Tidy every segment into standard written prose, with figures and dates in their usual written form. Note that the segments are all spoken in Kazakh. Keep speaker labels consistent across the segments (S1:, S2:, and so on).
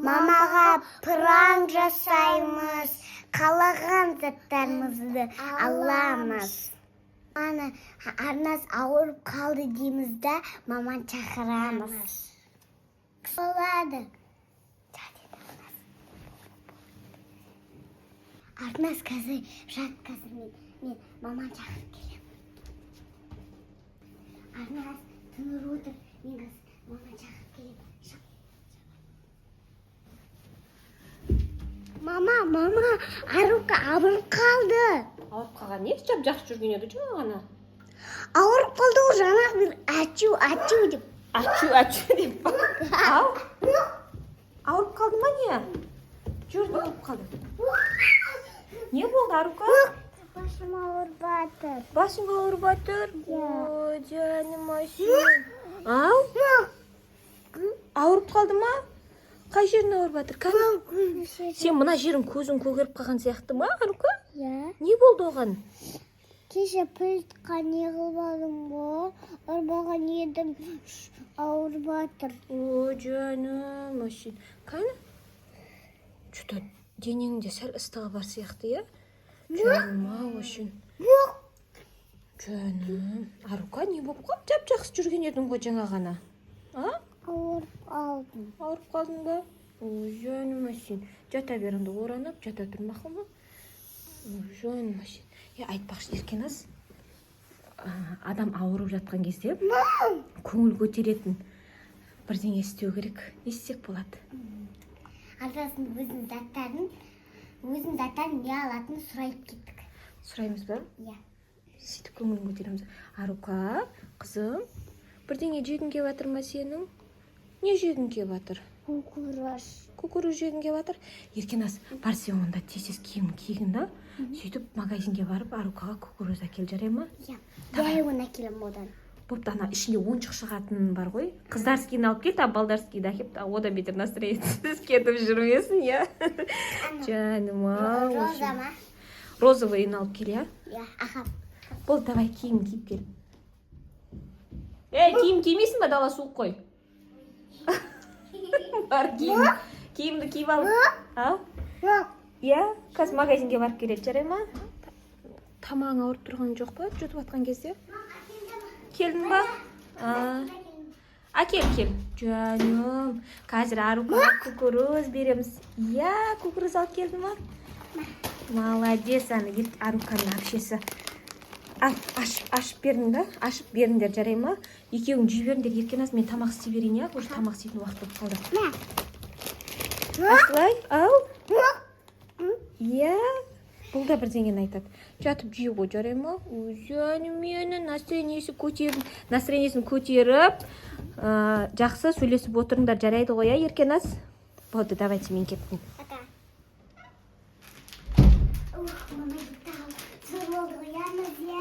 S1: Мамаға пранк жасаймыз. Қалаған заттарымызды аламыз. Ана Арнас ауырып қалды дейміз да, маман шақырамыз. Болады. Арнас, қазір жат, қазір мен маман шақырып келемін. Арнас, тыныр отыр, мен қазір маман шақырып келемін. Мама, мама, Арука ауырып қалды.
S2: Ауырып қалған не? Жап жақсы жүрген еді жаңа ғана.
S1: Ауырып қалды ғой, жаңағы бір ачу, ачу деп.
S2: Ачу, ачу деп. Ау? Ауырып қалды ма не? Жүр, не болып қалды? Не болды, Арука?
S1: Басым ауырып жатыр.
S2: Басың ауырып жатыр?
S1: Иә.
S2: Ой, жаным ай сен. Ау? Ауырып қалды ма? Қай жерің ауырып жатыр? Кәне? Сен мына жерің, көзің көгеріп қалған сияқты ма, Арука?
S1: Иә.
S2: Не болды оған?
S1: Кеше плитқа не қылып алдым ғой, ұрмаған едім, ауырып жатыр.
S2: Ой, жаным ай сен. Кәне? Что-то денеңде сәл ыстығы бар сияқты, иә? Жаным ау үшін. Жаным, Арука, не болып қалды? Жап жақсы жүрген едің ғой жаңа ғана. А?
S1: Ауырып алдым.
S2: Ауырып қалдың ба? Ой, жаным ай сен. Жата бер енді, оранып, жата тұр, мақұл ма? Ой, жаным ай сен. Е, айтпақшы, Еркеназ, адам ауырып жатқан кезде көңіл көтеретін бірдеңе істеу керек. Не істесек болады?
S1: Арнасын өзінің заттарын не алатынын сұрайып кеттік.
S2: Сұраймыз ба?
S1: Иә.
S2: Сөйтіп көңілін көтереміз. Арука, қызым, бірдеңе жегің келіп жатыр ма сенің? Не жегің келіп жатыр?
S1: Кукуруз.
S2: Кукуруз жегің келіп жатыр. Еркеназ, бар, сен онда тез тез киім киігін да, сөйтіп магазинге барып Арукаға кукуруз әкел, жарай ма?
S1: Иә. Дәл оны әкелемін одан.
S2: Бопты, ана ішінде ойыншық шығатын бар ғой, қыздарскийін алып кел, там балдарскийді әкеліп, одан бетер настроениесіз кетіп жүрмесін, иә, жаным ау.
S1: Роза ма?
S2: Розовыйын алып кел, иә.
S1: Иә, аха.
S2: Болды, давай, киім киіп кел. Ей, киім кимейсің ба? Дала суық қой. Бар, киімді киіп ал. Ау, иә, қазір магазинге барып келеді, жарай ма? Тамағың ауырып тұрған жоқ па жұтып жатқан кезде? Келдің ба? А, әкел, кел, жаным. Қазір Арукаға кукуруз береміз, иә. Кукуруз алып келдің ма? Молодец. Ана Аруканың әпшесі. Ал, ашып бердің да, ашып беріңдер, жарай ма? Екеуің жей беріңдер. Еркеназ, мен тамақ істей берейін, иә, уже тамақ істейтін уақыт болып қалды. Асылай, ау. Иә, бұл да бірдеңені айтады. Жатып жей ғой, жарай ма? Ой, жаным менің, настроениесі көтеріп, настроениесін көтеріп, жақсы сөйлесіп отырыңдар, жарайды ғой, иә, Еркеназ? Болды, давайте, мен кеттім.
S1: Пока. Ух, мама кетті. Зор болды ғой, иә, Назия?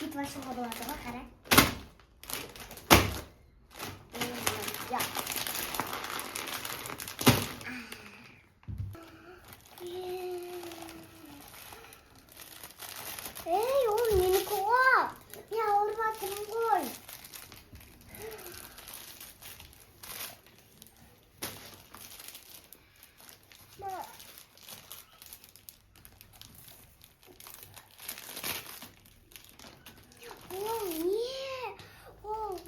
S1: Сөйтіп ашуға болады ғой, қара. Я. Ей, ол менікі ғой. Мен ауырып жатырмын ғой. Ол не? Ол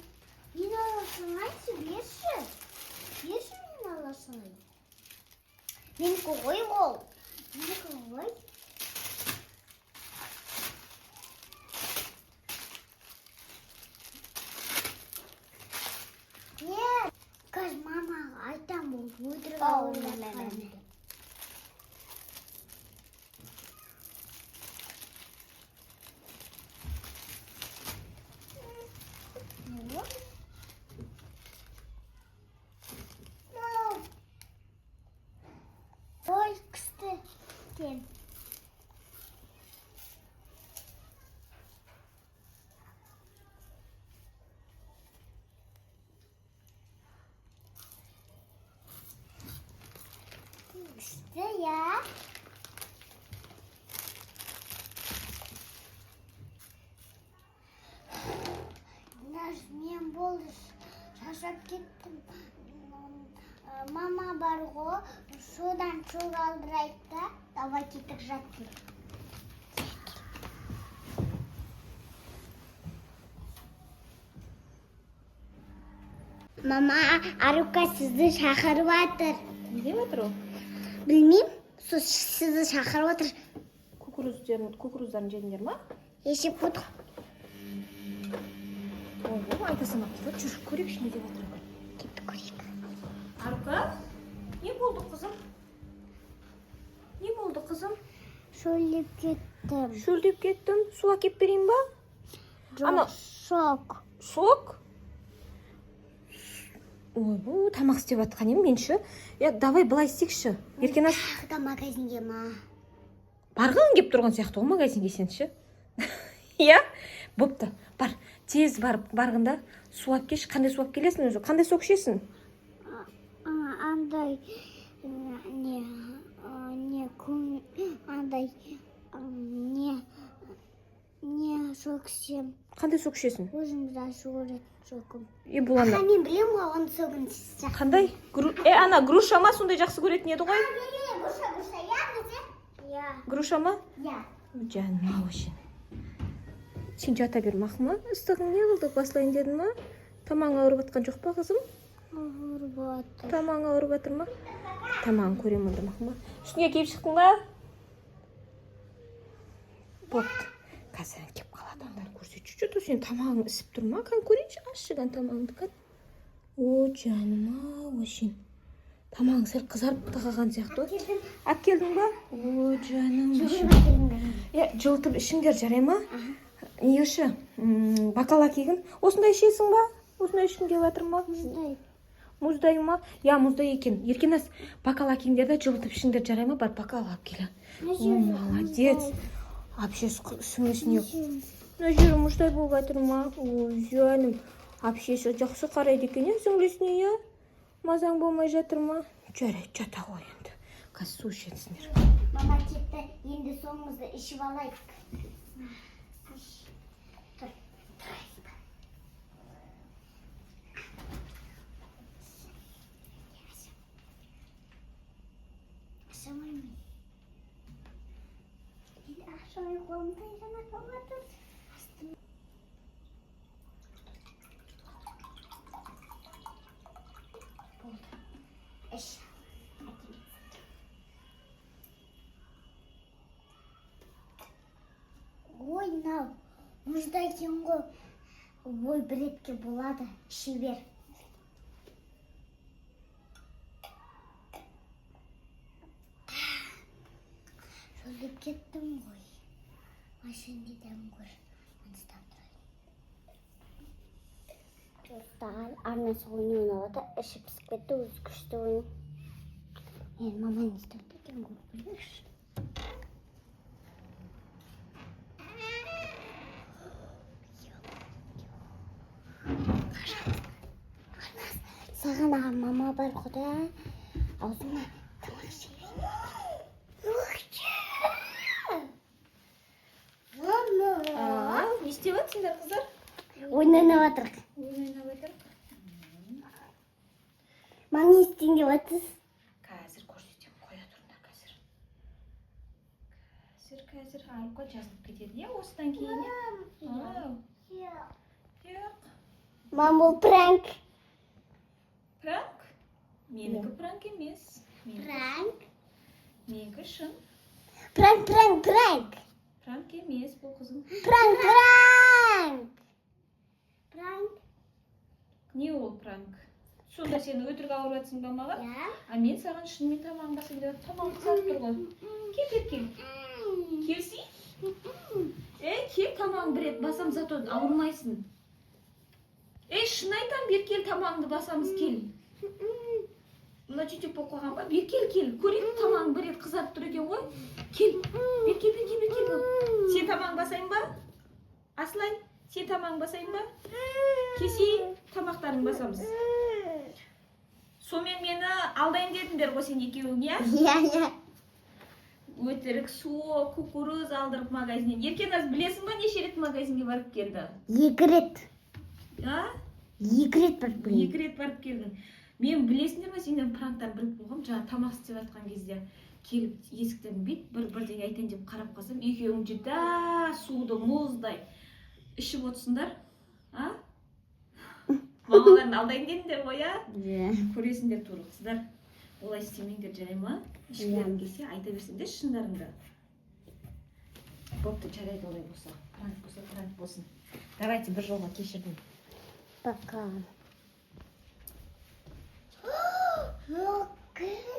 S1: мен ала салайыншы, берші. Берші, мен ала салайын. Менікі ғой ол. Менікі ғой. Не? Қазір мамаға айтамын, ол өтірік ауырып жатқанын деп. Ну. Ну. Ой, күшті екен. Күшті, иә. Наш мен болды, шаршап кеттім. Мама бар ғой, содан сок алдырайық та. Давай, кеттік, жат кел. Мама, Арука сізді шақырып жатыр.
S2: Не деп жатыр ол?
S1: Білмеймін, сол сізді шақырып жатыр.
S2: Кукуруздарын жедіңдер ма?
S1: Жеп қойдық.
S2: Ойбай, айта салмапты ғой. Жүр, көрейікші, не деп жатыр екен.
S1: Кеттік, көрейік.
S2: Арука, не болды, қызым? Не болды, қызым?
S1: Шөлдеп кеттім.
S2: Шөлдеп кеттім. Су әкеліп берейін ба?
S1: Жоқ, сок.
S2: Сок? Ойбу, тамақ істеп жатқан едім мен ше. Е, давай былай істейікші. Еркеназ,
S1: Тағы да магазинге ма?
S2: барғың келіп тұрған сияқты ғой магазинге сен ше. Иә? Бопты. Бар, тез барып барғында су алып келші. Қандай су алып келесің өзі? Қандай сок ішесің?
S1: Андай не не күн андай не сок ішемін.
S2: Қандай сок ішесің?
S1: Өзім жақсы көретін согым.
S2: Е, бұл ана.
S1: Мен білемін ғой оның согын жақсы.
S2: Қандай? Е, ана груша ма, сондай жақсы көретін еді ғой?
S1: Груша, груша, иә, бізде? Иә.
S2: Груша ма?
S1: Иә.
S2: Жаным ау, сен. Сен жата бер, мақұл ма? Ыстығың не қылды? Басылайын дедің ма? Тамағың ауырып жатқан жоқ па, қызым?
S1: Ауырып жатыр.
S2: Тамағың ауырып жатыр ма? Тамағын көремін онда, мақұл ма? Үстіңе киіп шықтың ба? Бопты. Қазір келіп қалады онда, көрсетші. Что-то сен тамағың ісіп тұр ма? Кән, көрейінші, ашшы, кән, тамағыңды, кән. О, жаным ау, сен. Тамағың сәл қызарып та қалған сияқты ғой.
S1: Әкелдім.
S2: Алып келдің ба? О, жаным.
S1: Жүгіріп әкелдім.
S2: Е, жылытып ішіңдер, жарай ма? Неші? Бокал әкелгін. Осындай ішесің ба? Осындай ішкің келіп жатыр ма?
S1: Мұздай.
S2: Мұздай ма? Я, мұздай екен. Еркеназ, бокал әкеліңдер да жылытып ішіңдер, жарай ма? Бар, бокал алып кел. О, молодец. Әпшесі сіңлісіне. Мына жері мұздай болып жатыр ма? Ой, жаным. Әпшесі жақсы қарайды екен, иә, сіңлісіне, иә? Мазаң болмай жатыр ма? Жарайды, жата ғой енді. Қазір су ішесіңдер.
S1: Мама кетті, енді соңымызды ішіп алайық. Тұр, тұрайық. Ашамаймын. Енді ашамай, қолым тайғана қалып жатыр. Аштым. Болды. Іш. Әкел. Ой, мынау мұздай екен ғой. Ой, бір ретке болады, іше бер. Шөлдеп кеттім ғой. Машинде дәм көр. Ұстап тұрайын. Достар, арнасы ойын ойнап жатыр. Іші пісіп кетті, өзі күшті ойын. Енді мама не істеп екен, көріп көрейікші. Саған аға, мама бар құда, аузыңа тамақ жей. Мама.
S2: Не істеп жатсыңдар, қыздар?
S1: Ойын ойнап жатырық.
S2: Ойын ойнап жатыр.
S1: Мама, не істейін деп жатсыз?
S2: Қазір көрсетемін, қоя тұрыңдар қазір. Қазір, қазір Арука жазылып кетеді, иә, осыдан кейін, иә? Ау, жоқ.
S1: Мама, бұл пранк.
S2: Пранк? Менікі пранк емес.
S1: Пранк.
S2: Менікі шын.
S1: Пранк, пранк, пранк.
S2: Пранк емес бұл, қызым.
S1: Пранк, пранк. Пранк.
S2: Не ол пранк? Сонда сен өтірік ауырып жатсың ба маған?
S1: Иә.
S2: А мен саған шынымен тамағың басып келіп жатыр. Тамағың қызарып тұр ғой. Кел, бері кел. Келсей. Ей, кел, тамағың бір рет басам, зато ауырмайсың. Ей, шын айтамын, бері кел, тамағыңды басамыз, кел. Мына чуть болып қалған ба? Бері кел, кел. Көрейік, тамағың бір рет қызарып тұр екен ғой. Кел. Бері кел, бері кел, бері кел. Сен тамағың басайын ба? Асылай, сен тамағың басайын ба? Келсей, тамақтарыңды басамыз. Сонымен мені алдайын дедіңдер ғой сен екеуің, иә?
S1: Иә.
S2: Өтірік сок, кукуруз алдырып магазиннен. Еркеназ, білесің ба, неше рет магазинге барып келді?
S1: Екі рет.
S2: А?
S1: Екі рет барып келдім.
S2: Екі рет барып келдің. Мен, білесіңдер ме, сендер пранктан біліп қойғанмын. Жаңа тамақ істеп жатқан кезде келіп, есіктен бүйтіп бір бірдеңе айтайын деп қарап қалсам, екеуің жүдә суды мұздай ішіп отырсыңдар. А, мамаларыңды алдайын дедіңдер ғой, иә?
S1: Иә.
S2: Көресіңдер тура, қыздар, олай істемеңдер, жарай ма? Ішкілерің келсе, айта берсеңдер шындарыңды. Бопты, жарайды, олай болса, пранк болса, пранк болсын. Давайте, бір жолға кешірдім.
S1: Пока. Мокрый.